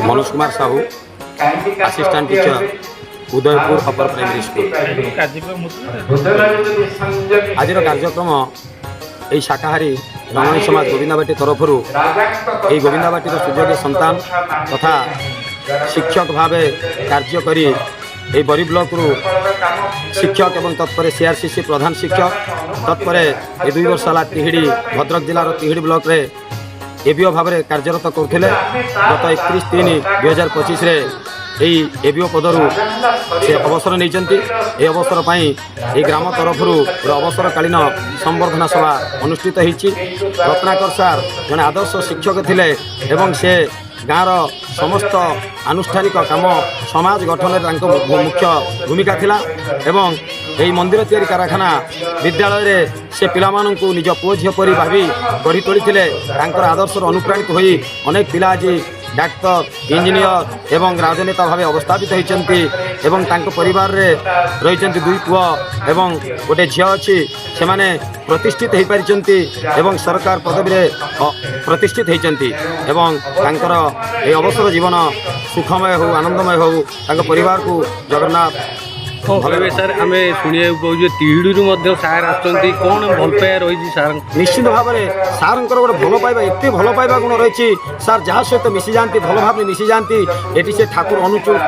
Manoj Kumar Sahu, assistant teacher, Udaipur upper primary school. ଆଜିର କାର୍ଯ୍ୟକ୍ରମ ଏହି ଶାକାହାରୀ ରମଣୀ ସମାଜ ଗୋବିନ୍ଦାବାଟି ତରଫରୁ ଏହି ଗୋବିନ୍ଦାବାଟିର ସୁଯୋଗ୍ୟ ସନ୍ତାନ ତଥା ଶିକ୍ଷକ ଭାବେ କାର୍ଯ୍ୟ କରି ଏହି ବରୀ ବ୍ଲକରୁ ଶିକ୍ଷକ ଏବଂ ତତ୍ପରେ ସିଆର୍ସିସି ପ୍ରଧାନ ଶିକ୍ଷକ, ତତ୍ପରେ ଏ 2 ବର୍ଷ ହେଲା ତିହିଡ଼ି, ଭଦ୍ରକ ଜିଲ୍ଲାର ତିହିଡ଼ି ବ୍ଲକରେ ଏବିଓ ଭାବରେ କାର୍ଯ୍ୟରତ କରୁଥିଲେ। ଗତ 31/3/2025ରେ ଏହି ଏବିଓ ପଦରୁ ସେ ଅବସର ନେଇଛନ୍ତି। ଏହି ଅବସର ପାଇଁ ଏହି ଗ୍ରାମ ତରଫରୁ ଗୋଟେ ଅବସରକାଳୀନ ସମ୍ବର୍ଦ୍ଧନା ସଭା ଅନୁଷ୍ଠିତ ହୋଇଛି। ରତ୍ନାକର ସାର୍ ଜଣେ ଆଦର୍ଶ ଶିକ୍ଷକ ଥିଲେ ଏବଂ ସେ ଗାଁର ସମସ୍ତ ଆନୁଷ୍ଠାନିକ କାମ, ସମାଜ ଗଠନରେ ତାଙ୍କ ମୁଖ୍ୟ ଭୂମିକା ଥିଲା ଏବଂ ଏହି ମନ୍ଦିର ତିଆରି କାରଖାନା ବିଦ୍ୟାଳୟରେ ସେ ପିଲାମାନଙ୍କୁ ନିଜ ପୁଅ ଝିଅ ପରି ଭାବି ଗଢ଼ି ତୋଳିଥିଲେ। ତାଙ୍କର ଆଦର୍ଶର ଅନୁପ୍ରାଣିତ ହୋଇ ଅନେକ ପିଲା ଆଜି ଡାକ୍ତର, ଇଞ୍ଜିନିୟର ଏବଂ ରାଜନେତା ଭାବେ ଅବସ୍ଥାପିତ ହୋଇଛନ୍ତି ଏବଂ ତାଙ୍କ ପରିବାରରେ ରହିଛନ୍ତି ଦୁଇ ପୁଅ ଏବଂ ଗୋଟେ ଝିଅ ଅଛି। ସେମାନେ ପ୍ରତିଷ୍ଠିତ ହୋଇପାରିଛନ୍ତି ଏବଂ ସରକାର ପଦବୀରେ ପ୍ରତିଷ୍ଠିତ ହୋଇଛନ୍ତି ଏବଂ ତାଙ୍କର ଏହି ଅବସର ଜୀବନ ସୁଖମୟ ହେଉ, ଆନନ୍ଦମୟ ହେଉ, ତାଙ୍କ ପରିବାରକୁ ଜଗନ୍ନାଥ କଣ କହିବେ ସାର୍? ଆମେ ଶୁଣିବାକୁ ପାଉଛୁ ଯେ ତିହିଡ଼ିରୁ ମଧ୍ୟ ସାର୍ ଆସୁଛନ୍ତି। କ'ଣ ଭଲ ପାଇବା ରହିଛି ସାର୍? ନିଶ୍ଚିତ ଭାବରେ ସାର୍ଙ୍କର ଗୋଟେ ଭଲ ପାଇବା, ଏତେ ଭଲ ପାଇବା ଗୁଣ ରହିଛି। ସାର୍ ଯାହା ସହିତ ମିଶିଯାଆନ୍ତି, ଭଲ ଭାବରେ ମିଶିଯାଆନ୍ତି। ଏଠି ସେ ଠାକୁର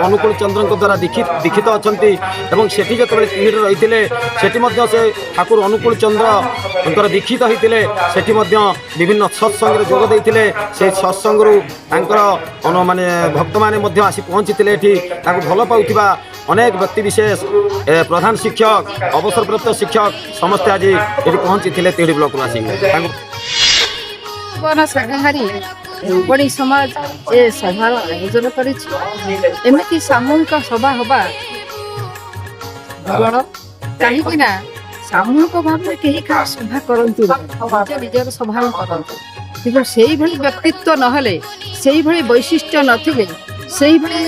ଅନୁକୂଳ ଚନ୍ଦ୍ରଙ୍କ ଦ୍ୱାରା ଦୀକ୍ଷିତ ଅଛନ୍ତି ଏବଂ ସେଠି ଯେତେବେଳେ ତିହିଡ଼ିରେ ରହିଥିଲେ, ସେଠି ମଧ୍ୟ ସେ ଠାକୁର ଅନୁକୂଳ ଚନ୍ଦ୍ରଙ୍କର ଦୀକ୍ଷିତ ହୋଇଥିଲେ। ସେଠି ମଧ୍ୟ ବିଭିନ୍ନ ସତ୍ସଙ୍ଗରେ ଯୋଗ ଦେଇଥିଲେ। ସେ ସତ୍ସଙ୍ଗରୁ ତାଙ୍କର ମାନେ ଭକ୍ତମାନେ ମଧ୍ୟ ଆସି ପହଞ୍ଚିଥିଲେ। ଏଠି ତାଙ୍କୁ ଭଲ ପାଉଥିବା ଅନେକ ବ୍ୟକ୍ତିବିଶେଷ, ପ୍ରଧାନ ଶିକ୍ଷକ, ଅବସରପ୍ରାପ୍ତ ଶିକ୍ଷକ ସମସ୍ତେ ଆଜି ଏଠି ପହଞ୍ଚିଥିଲେ ତିହିଡ଼ି ବ୍ଲକରୁ ଆସି ତାଙ୍କୁ। ଜୀବନ ଶାକାହାରୀ ରଙ୍ଗଣୀ ସମାଜ ଏ ସଭାର ଆୟୋଜନ କରିଛି। ଏମିତି ସାମୂହିକ ସଭା ହବା ବିରଳ, କାହିଁକି ନା ସାମୂହିକ ଭାବରେ କେହି କାହା ସଭା କରନ୍ତି ନାହିଁ, ନିଜ ନିଜର ସଭା କରନ୍ତି। କିନ୍ତୁ ସେଇଭଳି ବ୍ୟକ୍ତିତ୍ୱ ନହେଲେ, ସେଇଭଳି ବୈଶିଷ୍ଟ୍ୟ ନଥିଲେ, ସେଇଭଳି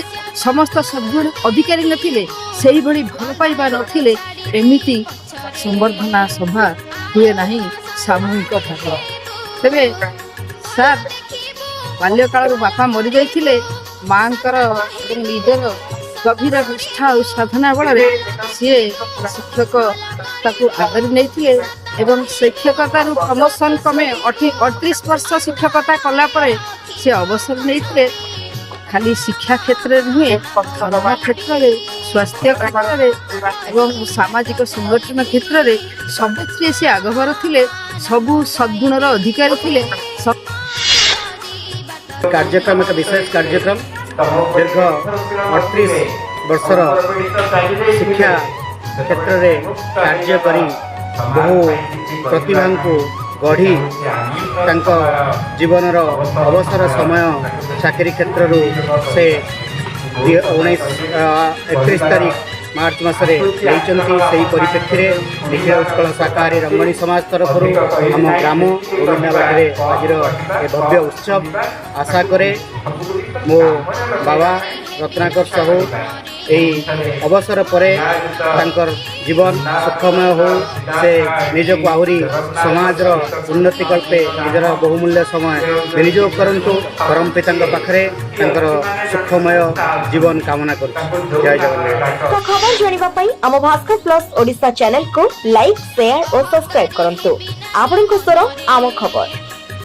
ସମସ୍ତ ସଦ୍ଗୁଣ ଅଧିକାରୀ ନଥିଲେ, ସେଇଭଳି ଭଲ ପାଇବା ନଥିଲେ ଏମିତି ସମ୍ବର୍ଦ୍ଧନା ସଭା ହୁଏ ନାହିଁ ସାମୂହିକ ଭାବରେ। ତେବେ ସାର୍ ବାଲ୍ୟକାଳରୁ ବାପା ମରିଯାଇଥିଲେ। ମାଙ୍କର ଏବଂ ନିଜର ଗଭୀର ନିଷ୍ଠା ଆଉ ସାଧନା ବଳରେ ସିଏ ଶିକ୍ଷକ ତାକୁ ଆଦରି ନେଇଥିଲେ ଏବଂ ଶିକ୍ଷକତାରୁ ପ୍ରମୋସନ କ୍ରମେ 38 ବର୍ଷ ଶିକ୍ଷକତା କଲା ପରେ ସେ ଅବସର ନେଇଥିଲେ। ଖାଲି ଶିକ୍ଷା କ୍ଷେତ୍ରରେ ନୁହେଁ, ଧର୍ମ କ୍ଷେତ୍ରରେ, ସ୍ୱାସ୍ଥ୍ୟ କ୍ଷେତ୍ରରେ ଏବଂ ସାମାଜିକ ସଂଗଠନ କ୍ଷେତ୍ରରେ ସବୁଥିରେ ସେ ଆଗଭର ଥିଲେ। ସବୁ ସଦ୍ଗୁଣର ଅଧିକାରୀ ଥିଲେ। କାର୍ଯ୍ୟକ୍ରମ ଏକ ବିଶେଷ କାର୍ଯ୍ୟକ୍ରମ। ଦୀର୍ଘ 38 ବର୍ଷର ଶିକ୍ଷା କ୍ଷେତ୍ରରେ କାର୍ଯ୍ୟ କରି ବହୁ ପ୍ରତିଭାଙ୍କୁ ଗଢ଼ି ତାଙ୍କ ଜୀବନର ଅବସର ସମୟ ଚାକିରି କ୍ଷେତ୍ରରୁ ସେ 31 ତାରିଖ ମାର୍ଚ୍ଚ ମାସରେ ନେଇଛନ୍ତି। ସେହି ପରିପ୍ରେକ୍ଷୀରେ ନିଖିଳ ଉତ୍କଳ ଶାକାହାରୀ ରଙ୍ଗଣୀ ସମାଜ ତରଫରୁ ଆମ ଗ୍ରାମ ଗୋବିନ୍ଦାବାଟିରେ ଆଜିର ଏ ଭବ୍ୟ ଉତ୍ସବ। ଆଶା କରେ ମୋ ବାବା ରତ୍ନାକର ସାହୁ ଏହି ଅବସର ପରେ ତାଙ୍କର ଜୀବନ ସୁଖମୟ ହେଉ, ସେ ନିଜକୁ ଆହୁରି ସମାଜର ଉନ୍ନତି କଳ୍ପେ ନିଜର ବହୁମୂଲ୍ୟ ସମୟ ବିନିଯୋଗ କରନ୍ତୁ। ପରମ ପିତାଙ୍କ ପାଖରେ ତାଙ୍କର ସୁଖମୟ ଜୀବନ କାମନା କରୁଛି। ଜୟ ଜଗନ୍ନାଥ। ଖବର ଜାଣିବା ପାଇଁ ଆମ ଭାସ୍କର ପ୍ଲସ୍ ଓଡ଼ିଶା ଚ୍ୟାନେଲକୁ ଲାଇକ୍, ସେୟାର ଓ ସବସ୍କ୍ରାଇବ୍ କରନ୍ତୁ। ଆପଣଙ୍କ ସ୍ୱର, ଆମ ଖବର।